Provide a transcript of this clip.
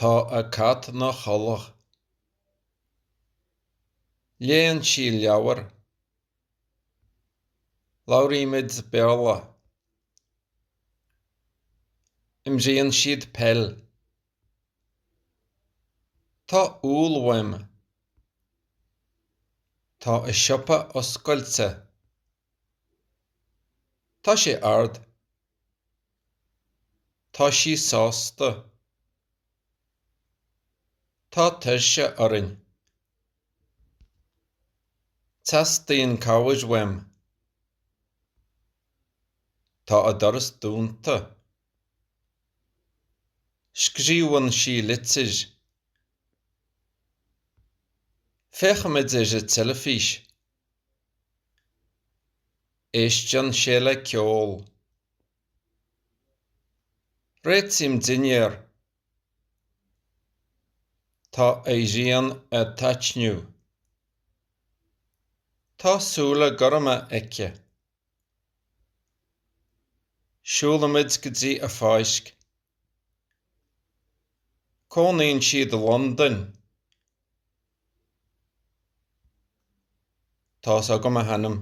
Tá a cat 'na chodladh. Léann sí leabhar. Labhraímid Béarla. Imríonn siad peil. Tá úll uaim. Tá a siopa oscailte. Tá sé ard. Tá sí sásta. Tá tuirse orainn. Teastaíonn cabhair uaim. Tá a doras dúnta. Scríobhann sí litir. Féachaimid ar an teilifís. Éisteann sé le ceol. Réitím dinnéar. Tá an ghrian ag taitneamh. Tá súile gorma aici. Siúlaimid go dtí an pháirc. Cónaíonn siad i Londain. Tá's agam a hainm.